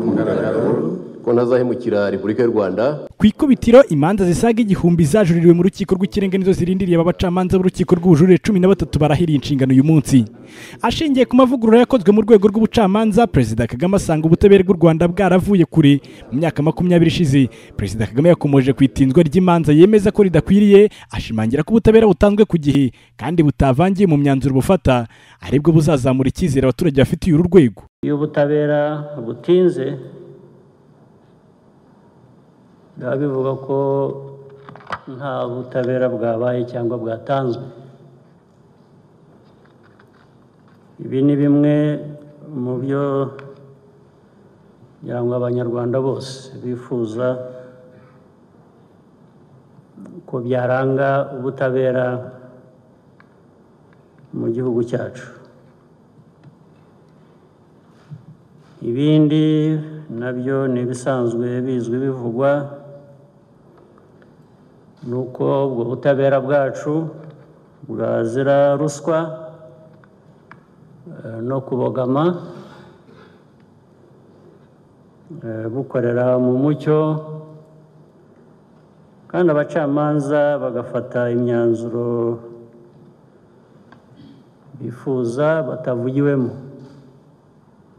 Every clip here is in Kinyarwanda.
ku mugaragaro ko ntazahemukira Repubulika y'u Rwanda. Ku ikubitiro imanza zisaga 1000 zajuririwe mu rukiko rw'ikirenga nizo zirindiriye abacamanza b'urukiko rw'ubujurire 13 barahiriye inshingano uyu munsi. Ashingiye ku mavugurura yakozwe mu rwego rw'ubucamanza, Perezida Kagame asanga ubutabera bw'u Rwanda bwaravuye kure. Mu myaka 20 ishize, Perezida Kagame yakomoje ku itinzwa ry'imanza yemeza ko ridakwiriye, ashimangira ko ubutabera butanzwe ku gihe kandi butavangiye mu myanzuro bufata, aribwo buzazamura icyizere abaturage bafitiye uru rwego. Iyo ubutabera butinze biba bivuga ko nta butabera bwabaye cyangwa bwatanzwe. Ibi ni bimwe mu byo ngira ngo Abanyarwanda bose bifuza ko byaranga ubutabera mu gihugu cyacu. Ibindi nabyo ni ibisanzwe bizwi bivugwa, nuko ubwo butabera bwacu bwazira ruswa no kubogama, bukorera mu mucyo, kandi abacamanza bagafata imyanzuro bifuza batavugiwemo,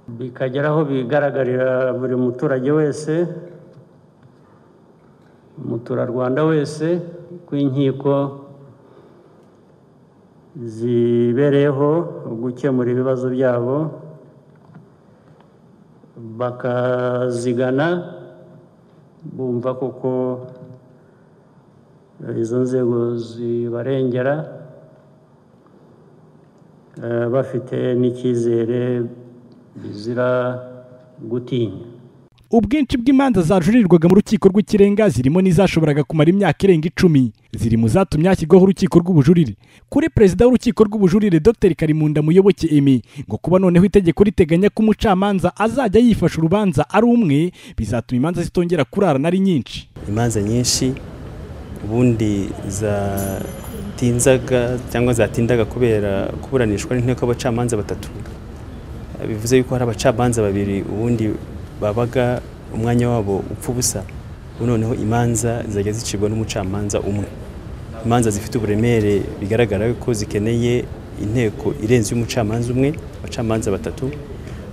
bikageraho bigaragarira buri muturage wese, umuturarwanda wese, ko inkiko zibereyeho gukemura ibibazo byabo, bakazigana bumva koko izo nzego zibarengera, bafite n'icyizere bizira gutinya. Ubwinshi bw'imanza zajurirwaga mu rukiko rw'ikirenga zirimo n'izashoboraga kumara imyaka irenga 10 ziri mu zatumye hashyirwaho urukiko rw'ubujurire. Kuri Perezida w'urukiko rw'ubujurire Dr Karimunda Muyoboke Aimé, ngo kuba noneho itegeko riteganya ko umucamanza azajya yifasha urubanza ari umwe bizatuma imanza zitongera kurarana ari nyinshi. Imanza nyinshi ubundi zatinzaga cyangwa zatindaga kubera kuburanishwa n'inteko y'abacamanza batatu, bivuze yuko hari abacamanza babiri ubundi babaga umwanya wabo upfa ubusa. Noneho imanza zajya zicibwa n'umucamanza umwe. Imanza zifite uburemere bigaragara ko zikeneye inteko irenze y'umucamanza umwe, abacamanza batatu,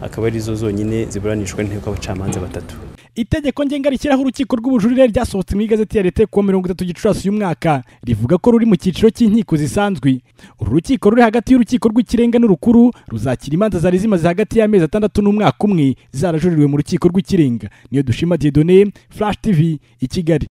akaba arizo zonyine ziburanishwa n'inteko y'abacamanza batatu. Itegeko ngenga rishyiraho urukiko rw'ubujurire ryasohotse mu igazeti ya Leta kuwa 30 Gicurasi uyu mwaka, rivuga ko ruri mu cyiciro cy'inkiko zisanzwe. Uru rukiko ruri hagati y'urukiko rw'ikirenga n'urukuru ruzakira imanza zari zimaze hagati y'amezi 6 n'umwaka umwe zarajuririwe mu rukiko rw'ikirenga. Niyo dushima Dieudonné, Flash TV i Kigali.